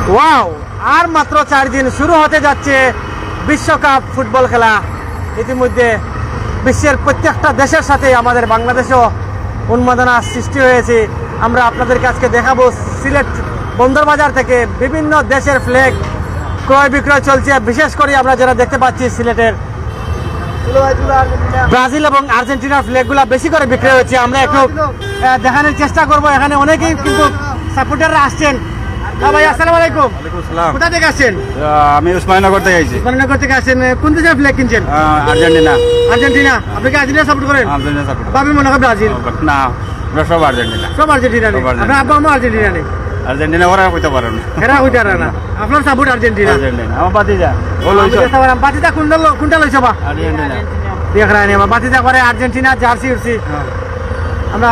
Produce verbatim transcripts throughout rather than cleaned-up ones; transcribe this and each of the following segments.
ওয়াও! আর মাত্র চার দিন, শুরু হতে যাচ্ছে বিশ্বকাপ ফুটবল খেলা। ইতিমধ্যে বিশ্বের প্রত্যেকটা দেশের সাথে আমাদের বাংলাদেশও উন্মাদনা সৃষ্টি হয়েছে। আমরা আপনাদেরকে আজকে দেখাবো সিলেট বন্দরবাজার থেকে বিভিন্ন দেশের ফ্ল্যাগ ক্রয় বিক্রয় চলছে। বিশেষ করে আমরা যেটা দেখতে পাচ্ছি সিলেটের ব্রাজিল এবং আর্জেন্টিনার ফ্ল্যাগগুলা বেশি করে বিক্রয় হচ্ছে। আমরা একটু আহ, দেখানোর চেষ্টা করব। এখানে অনেকেই কিন্তু সাপোর্টাররা আসছেন। হ্যাঁ ভাই, আসসালামু আলাইকুম। ওয়ালাইকুম আসসালাম। কোথা থেকে আসছেন? আহ, আমি উসমানীনগর থেকে আইছি। উসমানীনগর থেকে আসছেন। আহ, কোন দেশের ফ্ল্যাগ কিনছেন? আহ, আর্জেন্টিনা। আর্জেন্টিনা। আপনি কি আর্জেন্টিনা সাপোর্ট করেন? Argentina support. ভাবি মনে হয় ব্রাজিল। না, আমরা সব আর্জেন্টিনা। সব আর্জেন্টিনা নেই। সব আর্জেন্টিনা। আপনার আব্বা আম্মা আর্জেন্টিনা নেই। আর্জেন্টিনা ওরা কইতে পারে না। এরা কইতে পারে না। আপনার সাপোর্ট আর্জেন্টিনা। আর্জেন্টিনা। আমার ভাতিজা। ও লইছো? বাতিজা কোনটা লো-, কোনটা লইছো বা? আর্জেন্টিনা। দেখরা নি, আমার বাতিজা করে আর্জেন্টিনা জার্সি উর্সি। হ্যাঁ। আমরা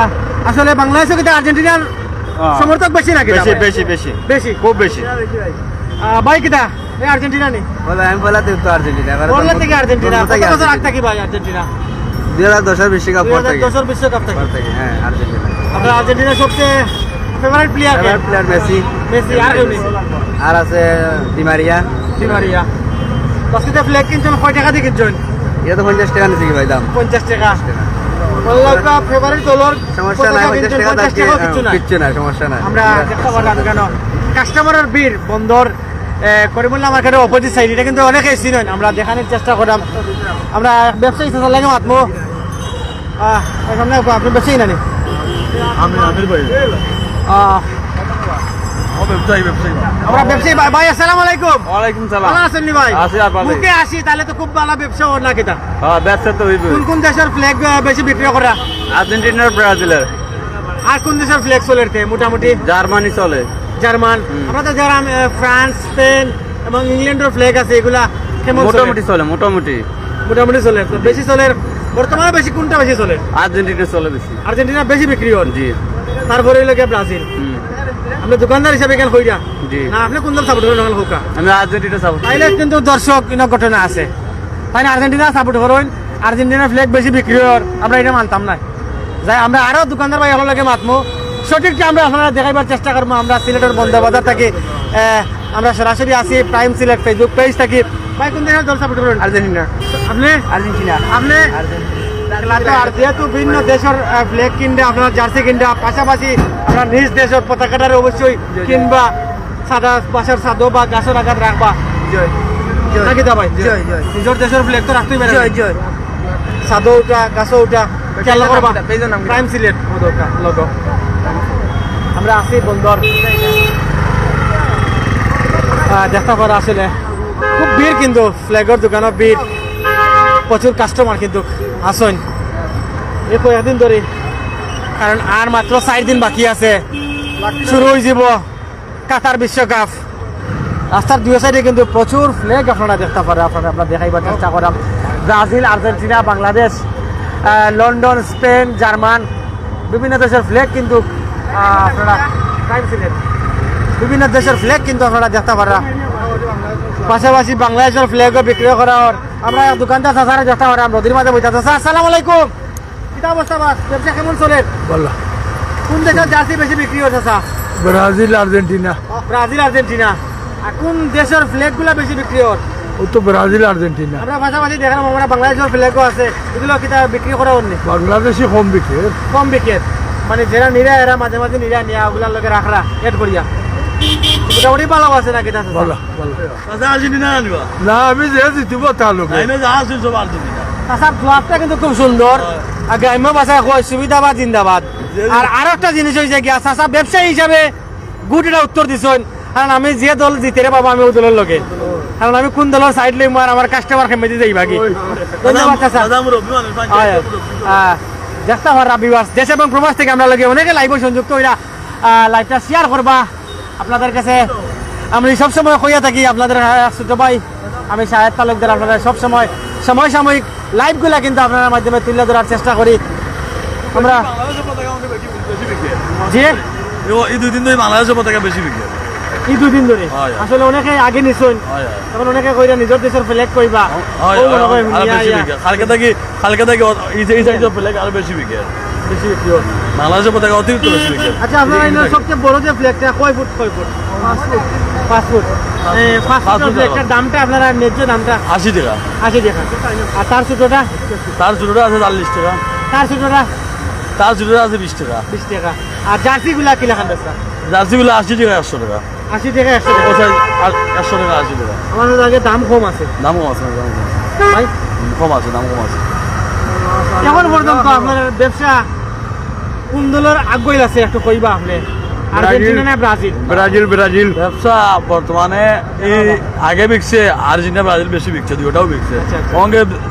আসলে বাংলাদেশে কিন্তু আর্জেন্টিনার হ্যাঁ। সমর্থক বেশি নাকি বেশি, না? বেশি, বেশি। বেশি। খুব বেশি। আহ, ভাই কিতা? এই আর্জেন্টিনা নি? বলো, আমি বলা তো আর্জেন্টিনা। এবার বললে তো থেকে আর্জেন্টিনা। বলতে কত বছর আগ আর্জেন্টিনা। থাকি ভাই আর্জেন্টিনা? দুই হাজার দশের বিশ্বকাপ পর থেকে। দুই হাজার দশের বিশ্বকাপ থাকি। পর থেকে, হ্যাঁ, আর্জেন্টিনা। আপনার আর্জেন্টিনার সবচেয়ে ফেভারিট প্লেয়ার কে? Favourite player Messi. মেসি, আর কেউ নেই? আর আছে ডিমারিয়া। ডিমারিয়া। বাস্কেটে ফ্ল্যাগ কিনছেন, কয় টাকা দিয়ে কিনছেন? এটা তো পঞ্চাশ টাকা নিচে কি ভাই দাম? পঞ্চাশ টাকা। বললাম তো, ফেভারিট দলর সমস্যা নাই, পতাকা পঞ্চাশ কিনছেন, টাকা পঞ্চাশ থাকবে, টাকাও কিচ্ছু হ্যাঁ, নাই। কিচ্ছু নাই, সমস্যা নাই। আমরা আমরা দেখতে পারলাম কেন? কাস্টমারের ভিড় বন্দর, এ, করিমুল্লাহ মার্কেটের অপোজিট সাইড, এটা কিন্তু অনেকেই চিনেন, আমরা দেখানোর চেষ্টা করলাম। আমরা ব্যবসায়ী চাচার লগে মাতমু। আহ, এর সামনে আপনি ব্যবসায়ী নানি? আমি আমির ভাই। আহ, ও ব্যবসায়ী, ব্যবসায়ী। আমরা ব্যবসায়ী ভাই, ভাই, আসসালামু আলাইকুম। ওয়ালাইকুম সালাম। ভালো আছেন নি ভাই? আছি আর ভালো। মুখে আসি, তাহলে তো খুব ভালো ব্যবসা ওর না কিতা? হ্যাঁ, ব্যবসা তো হইবে। কোন কোন দেশের ফ্ল্যাগ, আহ, বেশি বিক্রি করা? আর্জেন্টিনার, ব্রাজিলের। আর কোন দেশের ফ্ল্যাগ চলে এতে মোটামুটি? জার্মানি চলে। জার্মান। হুম। আমরা তো জার্মান, আহ, ফ্রান্স, স্পেন এবং ইংল্যান্ডের ফ্ল্যাগ আছে, এগুলা কেমন চলে? মোটামুটি চলে, মোটামুটি। মোটামুটি চলে। তো বেশি চলে, বর্তমানে বেশি কোনটা বেশি চলে? আর্জেন্টিনা চলে বেশি। আর্জেন্টিনা বেশি বিক্রি হয়। জি। তারপরে হইলো গিয়া ব্রাজিল। হুম। আপনি দোকানদার হিসাবে কেন কইরা? জি। না, আপনি কোন দল সাপোর্ট করেন, ওখানে হোকা? আমি আর্জেন্টিনা সাপোর্ট করি। তাইলে কিন্তু দর্শক ইনো ঘটনা আছে। তাই না, আর্জেন্টিনা সাপোর্ট করেন, আর্জেন্টিনার ফ্ল্যাগ বেশি বিক্রি হয়, আমরা এটা মানতাম না। যাই, আমরা আরো দোকানদার ভাই হকলর লগে মাতমু, সঠিকটা আমরা আপনারা দেখাইবার চেষ্টা করবো। আমরা সিলেটের বন্দর বাজার থাকি, আহ, আমরা সরাসরি আছি প্রাইম সিলেট Facebook পেজ থাকি। ভাই, কোন দেশের দল সাপোর্ট করেন? আর্জেন্টিনা। আপনি? আর্জেন্টিনা। আপনি? আর্জেন্টিনা। আর যেহেতু ভিন্ন দেশের, আহ, ফ্ল্যাগ কিনতে আপনারা জার্সি কিনতে, পাশাপাশি আপনার নিজ দেশের পতাকাটারে অবশ্যই জি, জি। কিনবা। সাদা বাসার ছাদো বা গাছর আগাত রাখবা। জয়। জয়। নাকি দা ভাই? জয়, জয়। নিজের দেশের ফ্ল্যাগ তো রাখতেই পারে। জয়, জয়। ছাদো উঠা, গাছও উঠা, খেয়াল করবা। পেজের নাম কি? প্রাইম সিলেট, ও দরকার, লোগো। আমরা আছি বন্দর। আহ, দেখতে পারো আসলে খুব ভিড়, কিন্তু ফ্ল্যাগর দোকানও ভিড়, প্রচুর কাস্টমার কিন্তু আসইন এই কয়েকদিন ধরে, কারণ আর মাত্র চার দিন বাকি আছে, শুরু হয়ে যাব। কাতার বিশ্বকাপ। রাস্তার দুই সাইডে কিন্তু প্রচুর ফ্ল্যাগ আপনারা দেখতে পারেন, আপনারা আমরা দেখাইবার চেষ্টা করাম। ব্রাজিল, আর্জেন্টিনা, বাংলাদেশ, আহ, লন্ডন, স্পেন, জার্মান, বিভিন্ন দেশের ফ্ল্যাগ কিন্তু, আহ, আপনারা টাইম সিলেট, বিভিন্ন দেশের ফ্ল্যাগ কিন্তু আপনারা দেখতে পারেন। পাশাপাশি বাংলাদেশের ফ্ল্যাগও বিক্রয় করা হয়। আমরা এক দোকানদার চাচারে দেখতে পারাম, নদীর মাঝে বইতে। চাচা, আসসালামু আলাইকুম। কিতা অবস্থা বা? ব্যবসা কেমন চলের? ভালা। কোন দেশের জার্সি বেশি বিক্রি হয়, চাচা? Brazil, Argentina. ও, ব্রাজিল, আর্জেন্টিনা। আর কোন দেশের ফ্ল্যাগগুলা বেশি বিক্রি হয়? ও তো ব্রাজিল, আর্জেন্টিনা। আমরা পাশাপাশি দেখলাম, আমরা বাংলাদেশের ফ্ল্যাগও আছে, এগুলা কিতা বিক্রি করা অইননি? বাংলাদেশি কম বিক্রি। কম বিক্রি। মানে, যেরা নিরা, এরা মাঝে মাঝে নিরা নিয়া ওগুলার লগে রাখরা, এড করিয়া। মোটামুটি ভালা আছে নাকি, চাচা? ভালা, ভালা। চাচা, আর্জেন্টিনা আনবা? না, আমি যে জিতিব তার লগে। তাই না, যা আছে সব আর্জেন্টিনা। চাচার জবাবটা কিন্তু খুব সুন্দর। হয়। আর গ্রাম্য ভাষায় কয়, "সুবিধাবাদ জিন্দাবাদ।" জি, জি। আর আরো একটা জিনিস হইছে গিয়া, চাচা ব্যবসায়ী হিসাবে গুড একটা উত্তর দিছইন। কারণ আমি যে দল জিতে রে বাবা, আমি ওই দলের লগে। কারণ আমি কোন দলের সাইড লইমু আর আমার কাস্টমার খেমেদি যাইবা কি? ওই। ধন্যবাদ, চাচা। দাদা, মুরব্বি মানুষ, হয়, হয়। মুরব্বি। আহ, দেখতে পাররা viewers, দেশ এবং প্রবাস থেকে আমরা লগে অনেকে লাইভে সংযুক্ত হইরা, আহ, লাইভটা শেয়ার করবা। আপনাদের কাছে আমি সবসময় কইয়া থাকি, আপনাদের, আহ, ছোট ভাই আমি শাহেদ তালুকদার, আপনারা সবসময় সময় সাময়িক লাইভগুলা কিন্তু আপনার মাধ্যমে তুলে ধরার চেষ্টা করি আমরা। বাংলাদেশের পতাকা আমাদের বেশি, বেশি বিক্রি হয়। জি? এই, এই দুই দিন ধরে বাংলাদেশের পতাকা বেশি বিক্রি হয়। এই দুই দিন ধরে? হয়, হয়। আসলে অনেকে আগে নিছইন। হয়, হয়। তখন অনেকে কইরা নিজের দেশের ফ্ল্যাগ কইবা। হয়, ও হয়, মনে হয়, হয়, আরো হুনিয়া বেশি আইয়া। বিক্রি হয়। কালকে থাকি, কালকে থাকি ও-, এই যে, এই সাইজের ফ্ল্যাগ আরো বেশি বিক্রি হয়। বেশি বিক্রি হয়। বাংলাদেশের পতাকা অতিরিক্ত বেশি বিক্রি হয়। আচ্ছা, আপনারা এই, এই এখানে সবচেয়ে বড় যে ফ্ল্যাগটা কয় ফুট, কয় ফুট? পাঁচ ফুট। এ, পাঁচ পাঁচ ফুটের ফুট ফ্ল্যাগটার দামটা আপনারা ন্যায্য দামটা? আশি টাকা। আশি টাকা। আর তার ছোটটা? তার ছোটটা আছে চল্লিশ টাকা। তার ছোটটা? তার ছোটটা আছে বিশ টাকা। বিশ টাকা। আর জার্সিগুলা কি লাখান বেচরা? জার্সিগুলা আশি টাকা, একশো টাকা। আশি টাকা, একশো টাকা। ও সাইজ আর একশো টাকা, আশি টাকা। আমার কাছে আগে দাম কম আছে। দাম কম আছে, দাম কম আছে। ভাই? কম আছে, দাম কম আছে। এখন পর্যন্ত আপনার ব্যবসা কোন দলর আগুয়াইল আছে একটু কইবা আপনি? আর্জেন্টিনা না ব্রাজিল? Brazil, Brazil. ব্যবসা বর্তমানে এই আগে বিকছে, আর্জেন্টিনা ব্রাজিল বেশি বিকছে, দুইটাও বিকছে। আচ্ছা, আচ্ছা। অঙ্গে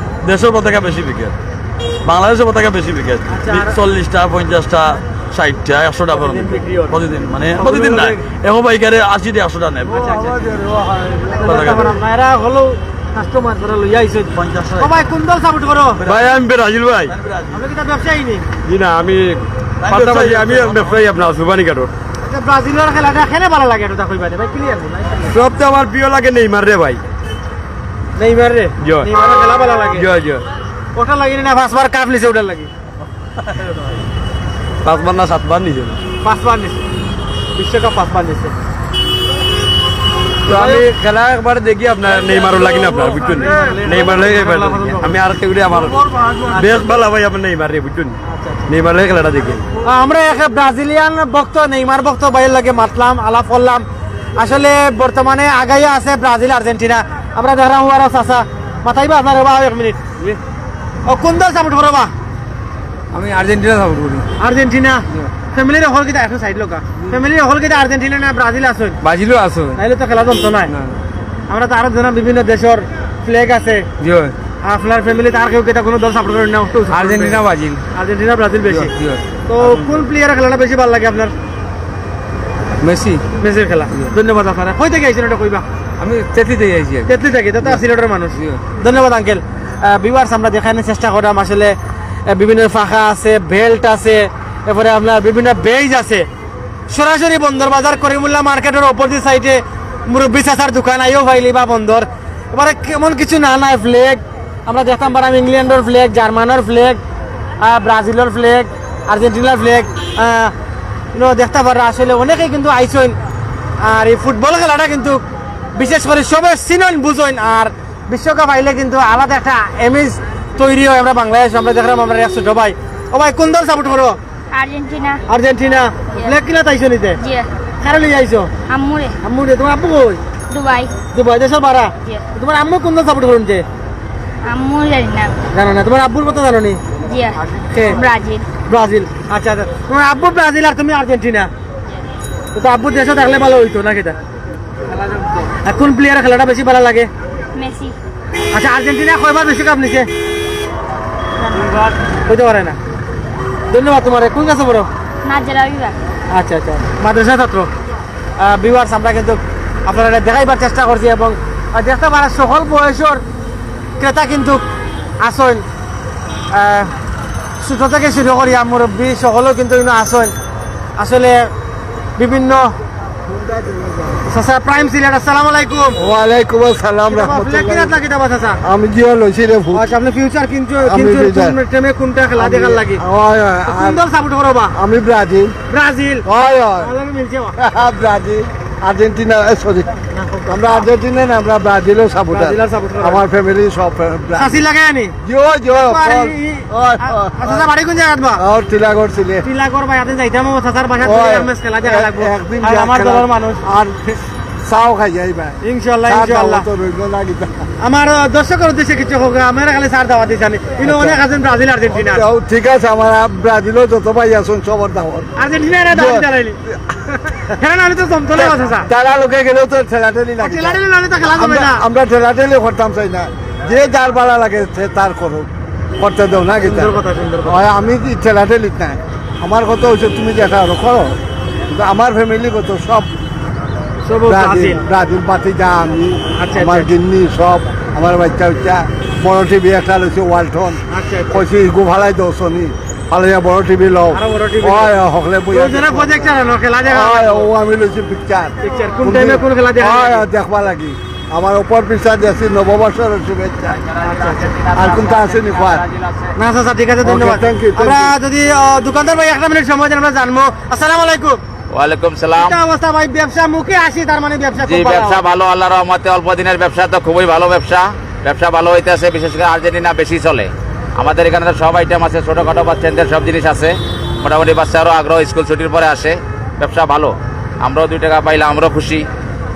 দেশের পতাকা বেশি বিকে, বাংলাদেশের পতাকা বেশি বিকে। আচ্ছা, আর চল্লিশটা, পঞ্চাশটা, ষাটটা, একশোটা পর্যন্ত। প্রতিদিন বিক্রি হয়। প্রতিদিন, মানে, প্রতিদিন প্রতিদিন নাই। অনেক। এখন পাইকারে আশিটা, একশোটা নেবে। আচ্ছা, আচ্ছা, আচ্ছা। পতাকা। তারপর আপনারা হলো কাস্টমার যারা লইয়া আইছে। পঞ্চাশ। ও ভাই, কোন দল সাপোর্ট করো? ভাই, আমি ব্রাজিল ভাই। আপনি কি তার ব্যবসায়ী নি? জি না, আমি আমি পাতাবাজি, ব্যবসায়ী, আমি ব্যবসায়ী। ব্যবসায়ী আপনার সুবানি কাটোর। আচ্ছা, ব্রাজিলের খেলাটা খেলে ভালো লাগে, এটা কইবা রে ভাই, ক্লিয়ার ভাই। সবচেয়ে আমার প্রিয় লাগে নেইমার রে ভাই। নেইমার রে? জি। নেইমারের খেলা ভালো লাগে? জি, জি। ওটা লাগে না, পাঁচবার কাপ নিছে, ওটার লাগে। পাঁচবার না সাতবার নিছে? পাঁচবার নিছে, বিশ্বকাপ পাঁচবার নিছে। তো আমি খেলা একবার দেখি আপনার, নেইমারও লাগি না আপনার, বুঝছেন? নেইমার লাগে এবার দেখি। আমি আর কেউ আমার বেশ ভালো ভাই আপনার নেইমার রে, বুঝছেন? নেইমার লাগে খেলাটা দেখি। আমরা এক ব্রাজিলিয়ান ভক্ত, নেইমার ভক্ত ভাইয়ের লাগে মাতলাম, আলাপ করলাম। আসলে বর্তমানে আগাইয়া আছে ব্রাজিল, আর্জেন্টিনা। আমরা দেখলাম ওয়ারা চাচা, মাতাইবা আপনার বা এক মিনিট। ও, কোন দল সাপোর্ট করো বা? আমি আর্জেন্টিনা সাপোর্ট করি। আর্জেন্টিনা? জি। ফ্যামিলির হকল কিতা, একটু সাইড লোকা। ফ্যামিলির হকল কিতা আর্জেন্টিনা না ব্রাজিল আছইন? ব্রাজিলও আছে। তাইলে তো খেলা জমতো নায়। না। আমরা তো আরো জানা বিভিন্ন দেশের ফ্ল্যাগ আছে। জি। আপনার ফ্যামিলিত আর কেউ কিতা কোনো দল সাপোর্ট করেন না? একটু support আর্জেন্টিনা, করেন। ব্রাজিল। আর্জেন্টিনা, ব্রাজিল বেশি। জি, জি। তো কোন প্লেয়ারের খেলাটা বেশি ভালো লাগে আপনার? মেসি। মেসির খেলা। জি। ধন্যবাদ আপনারা। কই থেকে আইছেন ওটা কইবা? আমি তেতলি থেকে আইছি আমি। তেতলি থেকে, তো, তো জি। সিলেটের মানুষ। জি। ধন্যবাদ আঙ্কেল। ভিউয়ার্স, আমরা দেখানোর চেষ্টা করলাম আসলে, আহ, বিভিন্ন ফাঁকা আছে, বেল্ট আছে, এরপরে আপনার বিভিন্ন বেজ আছে। সরাসরি বন্দর বাজার করিমুল্লাহ মার্কেটের অপোজিট সাইডে মুরব্বি চাচার দোকান, আইও পাইলি বা বন্দর। এবারে কেমন কিছু না নাই ফ্ল্যাগ, আমরা দেখতাম পারাম ইংল্যান্ডর ফ্ল্যাগ, জার্মানর ফ্ল্যাগ, আহ, ব্রাজিলর ফ্ল্যাগ, আর্জেন্টিনার ফ্ল্যাগ, আহ, ইনো দেখতা পারা আসলে অনেকেই কিন্তু আইছইন। আর এই ফুটবল খেলাটা কিন্তু বিশেষ করে সবে চিনইন বুঝইন, আর বিশ্বকাপ আইলে কিন্তু আলাদা একটা ইমেজ তৈরি হয়। আমরা বাংলাদেশ, আমরা দেখলাম আমরা এক ছোট ভাই। ও ভাই, কোন দল সাপোর্ট করো? আর্জেন্টিনা। আর্জেন্টিনা। জি। ফ্ল্যাগ কিলা তাইছো নিতে? জি। কারে লই আইছো? আম্মুরে। আম্মুরে। তোমার আব্বু কই? দুবাই। দুবাই, দেশের বারা? জি। তোমার আম্মু কোন দল সাপোর্ট করুন যে? আম্মু জানি না। জানো না? তোমার আব্বুর কথা জানো নি? জি। কে? ব্রাজিল। ব্রাজিল। আচ্ছা, আচ্ছা। তোমার আব্বু ব্রাজিল আর তুমি আর্জেন্টিনা। তো, তো আব্বু দেশে থাকলে ভালো হইতো না কিতা? আর কোন প্লেয়ারের খেলাটা বেশি ভালো লাগে? মেসি। আচ্ছা, আর্জেন্টিনা কয়বার বিশ্বকাপ নিছে? কইতে পারে না। ধন্যবাদ তোমারে। কোন ক্লাসে পড়ো? নাজেরা বিভাগ। আচ্ছা, আচ্ছা, মাদ্রাসা ছাত্র। ভিউয়ার্স, আমরা কিন্তু আপনারা দেখাইবার চেষ্টা করছি এবং, আহ, দেখতা পারা সকল বয়সর ক্রেতা কিন্তু আছইন। আহ, ছোট থেকে শুরু করিয়া মুরব্বি সকলেও কিন্তু ইনো আছইন। আসলে বিভিন্ন চাচা, প্রাইম সিলেট, আসসালামু আলাইকুম। ওয়ালাইকুম আসসালাম কিতাবা, রহমতুল্লাহ। ফ্ল্যাগ কিনাত লাগি কিতাবা, চাচা? আমি জিও লইছি রে ফুট। আচ্ছা, আপনি ফিউচার কিন্তু, আমি কিন্তু ফিউচার। কোন টাইমে কোনটা খেলা দেখার লাগি? হয়, হয়, তো কোন আর দল সাপোর্ট করো বা? আমি ব্রাজিল। ব্রাজিল? হয়, হয়। তাহলে আমি মিলছে বা? ব্রাজিল, আর্জেন্টিনা, এ, সরি। আমরা আর্জেন্টিনা না, আমরা ব্রাজিলও সাপোর্টার। ব্রাজিলও সাপোর্ট করো। আমার ফ্যামিলি সব ফ্যা-, ব্রা-, চাচি লাগে আনি? জিও, জিও, বাড়ি, অকল। ই-, ওই, আ-, ওই, আচ্ছা, ওই। বাড়ি কোন জায়গাত বা? ওর টিলাগড় সিলেট। টিলাগড় ভাই, আপনি যাইতাম, ও চাচার বাসাত ওই, গিয়া এক ম্যাচ খেলা দেখা এক, লাগবো। একদিন আর যা আমার খেলা, দলের মানুষ। আর চাও খাই যাই ভাই। ইনশাআল্লাহ, চা খাবো ইনশাআল্লাহ। তো রইল না কিতা। আমার, আহ, দর্শকের উদ্দেশ্যে কিছু হোক, আমরা খালি চার দাওয়া দিছি আমি। ইনো আচ্ছা। অনেক আছেন ব্রাজিল, আর্জেন্টিনা। ও, ঠিক আছে, আমার আ-, ব্রাজিলও যত ভাই আছেন সবার দাওয়াত। আর্জেন্টিনা এরা দাওয়াত জি। জানাইলি। হ্যাঁ, না, আমি তো জমতো না, চাচা। তারা লোকে গেলেও তো ঠেলাঠেলি লাগে। ঠেলাঠেলি নাহলে তো খেলা যাবে আমরা, না। আমরা ঠেলাঠেলি করতাম চাই না। যে যার ভালা লাগে, সে তার করুক। করতে দাও না, কিতা? সুন্দর কথা, সুন্দর কথা। হয়, আমি কি ঠেলাঠেলি নাই। আমার কথা হচ্ছে, তুমি যেটা করো, করো। কিন্তু আমার ফ্যামিলি কত সব সব ব্রাজিল, ব্রাজিল। ব্রাজিল পাতি যা আমি, আচ্ছা, আমার আচ্ছা। গিন্নি সব, আমার বাচ্চা উচ্চা, বড় টিভি একটা লইছে ওয়ালটন। আচ্ছা, আচ্ছা। কইছি, "ইগু ফালাই দাও সনি, ফালাইয়া বড় টিভি লও।" আরো বড় টিভি। হয়, হকলে বইয়া ওই জন্য দেখো। প্রজেক্টর আনো, খেলা দেখা হয়, লাগবো। ও আমি লইছি পিকচার। পিকচার, কোন কোন টাইমে দিন? কোন খেলা দেখা হয়, লাগবো? দেখবা লাগি। আমার অপর পিকচার দেখছি নববর্ষের শুভেচ্ছা। আচ্ছা, আচ্ছা। আর কোনটা আছে নি কর? না, চাচা, ঠিক আছে, ওকে, ধন্যবাদ। Thank you, thank আমরা you। যদি, আহ, দোকানদার ভাই একটা মিনিট সময় দেন, আমরা জানবো। আসসালামু আলাইকুম। ওয়ালাইকুম সালাম। কিতা অবস্থা ভাই? ব্যবসা মুখে আসি, তার মানে ব্যবসা জি, খুব ভালো। ব্যবসা ভালো, আল্লাহর রহমতে অল্প দিনের ব্যবসা তো খুবই ভালো ব্যবসা। ব্যবসা ভালো হইতেছে, বিশেষ করে আর্জেন্টিনা বেশি চলে। আমাদের এখানে তো সব আইটেম আছে, ছোটখাটো বাচ্চাদের সব জিনিস আছে। মোটামুটি বাচ্চারও আগ্রহ, স্কুল ছুটির পরে আসে, ব্যবসা ভালো। আমরাও দুই টাকা পাইলাম, আমরাও খুশি,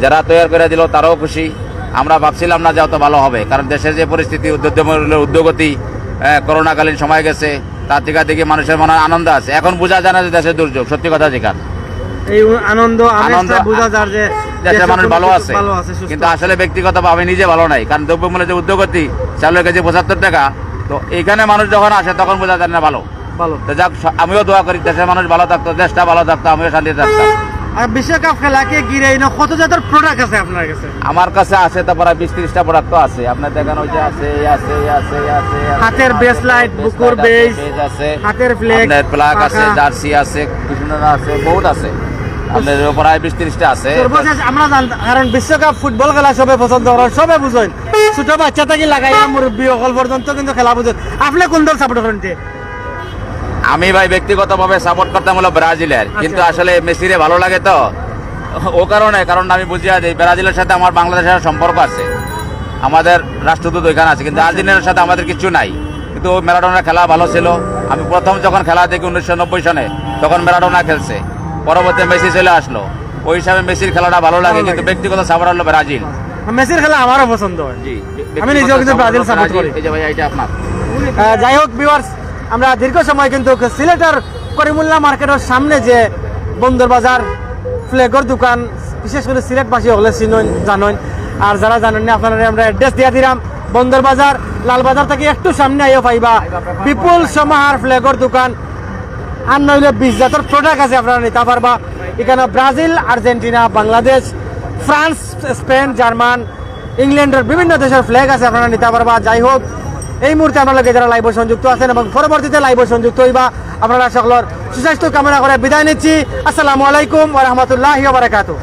যারা তৈরি করে দিল তারাও খুশি। আমরা ভাবছিলাম না যে অত ভালো হবে, কারণ দেশের যে পরিস্থিতি, উদ্যোগমূলক উদ্যোগতি, আহ, করোনাকালীন সময় গেছে, তার থেকে দেখি মানুষের মনে আনন্দ আছে। এখন বোঝা যায় না যে দেশের দুর্যোগ, সত্যি কথা যেখান এই আনন্দ আমেজটা আনন্দ- বোঝা যার যে দেশের মানুষ অর্থনৈতিক ভালো আছে, ভালো আছে, সুস্থ। কিন্তু আসলে ব্যক্তিগতভাবে আমি নিজে ভালো নাই, কারণ দ্রব্যমূল্যের যে উদ্যোগতি, চাউলের কেজি পঁচাত্তর টাকা। তো এখানে মানুষ যখন আসে তখন বোঝা যায় না ভালো। ভালো। তো যাক, স- আমিও দোয়া করি দেশের মানুষ ভালো থাকতো, দেশটা ভালো থাকতো, আমিও শান্তিতে থাকতাম। আর বিশ্বকাপ খেলাকে ঘিরে এনে কত জাতের প্রোডাক্ট আছে আপনার কাছে? আমার কাছে আছে তো প্রায় বিশ তিরিশটা প্রোডাক্ট তো আছে। আপনার দেখেন, ওই যে আছে, এই আছে, এই আছে, এই আছে, এই আছে। হাতের বেস লাইট, বেস বুকুর লাইট আছে, বেস, বেস আছে, হাতের ফ্লেক্স, আপনার ফ্ল্যাগ আছে, পাখা। জার্সি আছে, বিভিন্ন আছে, বহুত আছে। আপনার প্রায় বিশ তিরিশটা আছে। সর্বশেষ আমরা জানতাম, কারণ বিশ্বকাপ ফুটবল খেলা সবে পছন্দ করেন, সবে বুঝেন, ছোট বাচ্চা থেকে লাগাইয়া মুরব্বী অকল পর্যন্ত কিন্তু খেলা বুঝেন। আপনি কোন দল সাপোর্ট করেন? আমি ভাই ব্যক্তিগতভাবে সাপোর্ট করতাম হলো ব্রাজিলের, কিন্তু আসলে মেসিরে ভালো লাগে তো, ও কারণে। কারণ আমি বুঝিয়া দিই, ব্রাজিলের সাথে আমার বাংলাদেশের সম্পর্ক আছে, আমাদের রাষ্ট্রদূত ওইখানে আছে, কিন্তু আর্জেন্টিনার সাথে আমাদের কিছু নাই। কিন্তু ওই ম্যারাডোনার খেলা ভালো ছিল। আমি প্রথম যখন খেলা দেখি উনিশশো নব্বই সনে, তখন ম্যারাডোনা খেলছে, পরবর্তী মেসি চলে আসলো। ওই হিসাবে মেসির খেলাটা ভালো লাগে, কিন্তু ব্যক্তিগত সাপোর্ট হলো ব্রাজিল। মেসির খেলা আমারও পছন্দ হয়। জি। আমি নিজেও কিন্তু ব্রাজিল সাপোর্ট করি। এই যে ভাই, এটা আপনার। আহ, যাই হোক ভিউয়ার্স, আমরা দীর্ঘ সময় কিন্তু সিলেটের করিমুল্লাহ মার্কেটের সামনে যে বন্দর বাজার ফ্ল্যাগর দোকান, বিশেষ করে সিলেটবাসী হলে চিনইন, জানইন। আর যারা জানইন না, আপনারা আমরা অ্যাড্রেস দিয়া দিলাম। বন্দর বাজার, লালবাজার থেকে একটু সামনে আইও পাইবা বিপুল সমাহার ফ্ল্যাগর দোকান। আর নইলে বিশ জাতর প্রোডাক্ট আছে, আপনারা নিতা পারবা। এখানে Brazil, Argentina, Bangladesh, France, Spain, German, ইংল্যান্ডের বিভিন্ন দেশের ফ্ল্যাগ আছে, আপনারা নিতা পারবা। যাই হোক, এই মুহূর্তে আমরা লগে যারা লাইভে সংযুক্ত আছেন এবং পরবর্তীতে লাইভে সংযুক্ত হইবা, আপনারা সকলের সুস্বাস্থ্য কামনা করে বিদায় নিচ্ছি। আসসালামু আলাইকুম ওয়া রাহমাতুল্লাহি ওয়া বারাকাতুহু।